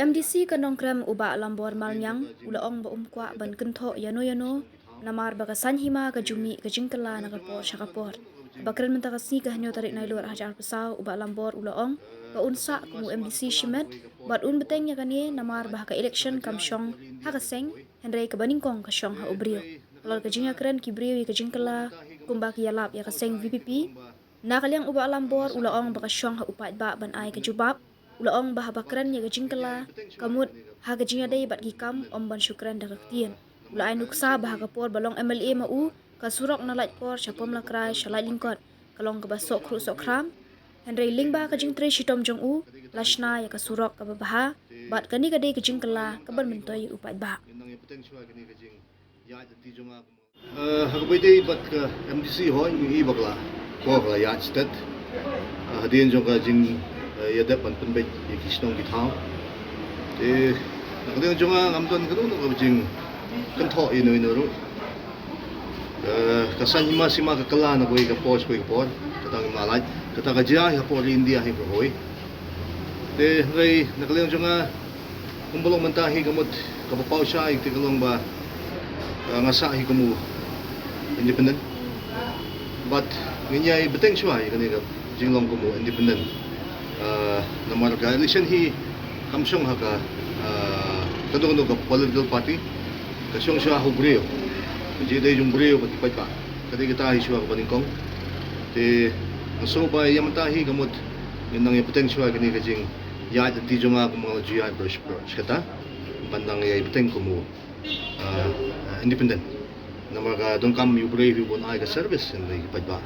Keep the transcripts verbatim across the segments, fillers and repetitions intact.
M D C ka Nongkrem u Bah Lambor Malniang u la ong ba um kwah ban kynthoh ïano ïano namar ba ka saiñ hima ka ju mih ka jingkylla na ka por sha ka por. Haba kren mynta ka sngi ka hynñiew tarik Nailur ar hajar arphew saw, u Bah Lambor u la ong ba un sah kum u M D C shimet bad un bteng ïa kane namar ba ha ka election kam shong ha ka seng, hynrei kaba nyngkong ka shong ha u briew. Halor ka jingïakren ki briew ïa ka jingkylla kumba ki ïalap ïa ka seng V P P, na ka liang u Bah Lambor u la ong ba ka shong ha u paidbah ban ai ka jubab. U la ong ba haba kren ïa ka jingkylla, ka mut ha ka jingïadei bad ki kam, ym ban shu kren da ka ktien. U la ai nuksa ba ha ka por ba long M L A ma u, ka surok na Laitkor sha Pomlakrai sha Laitlyngkot ka long kaba sohkhruh sohkhram. Hynrei lyngba ka jingtrei shitom jong u, la shna ïa ka surok kaba bha bad kane ka dei ka jingkylla kaban myntoi ïa u paidbah. Eh, ha kaba ïadei bad ka M D C hooid, ngi i ba ka la, ka la ïaid stet. Eh, hadien jong ka jing, eh, ïadep ban pynbeit ïa ki shnong ki thaw. Te na ka liang jong nga ngam don kano kano ka jingkynthoh ïano ïano ruh. Eh, ka saiñ hima sima ka kylla na kawei ka por sha kawei ka por. Kata ngim lah lait. Kata ka jia hi ha por India hi baroh kawei. Te hynrei na ka liang jong nga, kumba long mynta hi ka mut kaba paw shai te ka long ba, eh, nga sah hi kum u independent. Bad ngin ïai bteng shuwa ïa kane ka jinglong kum u independent. Eh, namar ka election hi kam shong ha ka, eh, kano kano ka political party, ka shong shuwa ha u briew. Ka jingïadei jong u briew bad ki paidbah. Ka dei kata hi shuwa kaba nyngkong. Te nga sngew ba ïa mynta hi ka mut ngin nang ïa bteng shuwa kane ka jing ïaid lynti jong nga kum nga la ju ïaid baroh shi, baroh shi katta. Ban nang ïa bteng kum u, ah, ah, independent. Namar ka donkam ïa u briew hi ban ai ka service ïa ki paidbah.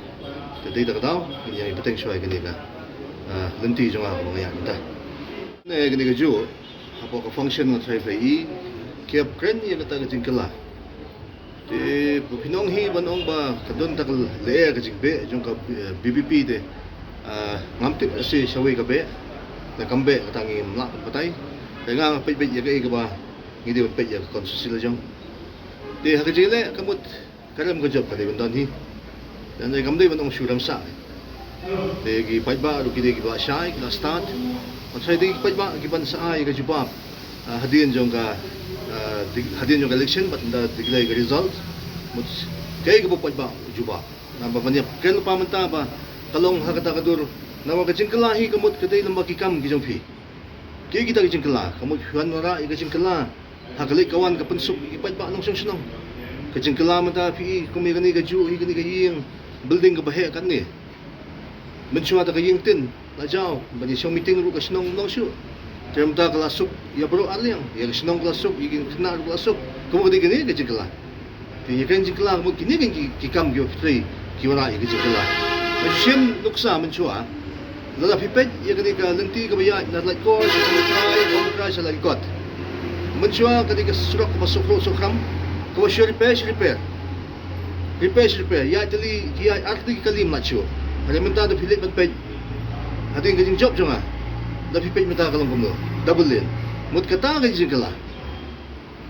Te dei da ka daw ngin ïa bteng shuwa kane ka, ah, lynti jong nga kum nga ïaid mynta. Ne kane kajuh hapoh ka function nga tharai ba i ki ïa kren ïa kata ka jingkylla. Te ba phin ong hi ban ong ba ka don ta ka lyer ka jingbeh jong ka, eh, V P P te, ah, ngam tip lehse shawei ka beh. Te kam beh kata ngim lah ban batai. Te nga nga peit beit ïa kaei kaba ngi dei ban peit ïa ka constituency la jong. Te ha ka jingleh ka mut ka rem ka jop ka dei ban don hi. Te kam dei ban ong shu rem sah. Te ki paidbah ruh ki dei kiba shai, kiba stad. Hynrei dei ki paidbah kiban sa ai ka jubab, ah, hadien jong ka, ah, di-, hadien jong ka election bad ynda declare ka result. Mut kaei kaba u paidbah u jubab. Naba ban ïa kren lypa mynta ba ka long ha kata ka dur. Naba ka jingkylla hi ka mut ka dei lyngba ki kam ki jong phi. Ki kita ki jingkylla, ka mut phi wanrah ïa ka jingkylla ha ka leit ka wan ka pynsuk ïa ki paidbah nongshong shnong. Ka jingkylla mynta phi i kum ïa kane kajuh, ïa kane ka ïing building kaba heh katne. Mynshuwa ta ka ïing tin la jaw, ban ïa shong meeting ruh ka shnong long shuh. Te mynta ka la suk ïa baroh arliang, ïa ka shnong ka la suk, ïa ki khynnah ruh ka la suk. Kumno ka dei kane ka jingkylla? Te ïa ka jingkylla ka mut kine ki, ki kam kiba phi trei ki wanrah ïa ka jingkylla. Ka shisien nuksa mynshuwa, lada phi peit ïa kane ka lynti kaba ïaid na Laitkor sha Laitkor sha Laitkot. Mynshuwa kane ka surok kaba sohkhruh sohkhram, kaba shu repair, shu repair. Repair, shu repair. Ïaid tylli, ïaid ar tylli ki kali ym lah shuh. Hynrei mynta da phi leit ban peit, hadien ka jingjop jong nga, da phi peit mynta ka long kumno, double lane. Mut kata ka jingkylla.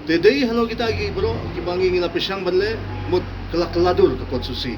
Te dei halor kita ki baroh kiba ngi ngi la pyrshang ban leh, mut ka la kylla dur ka constituency.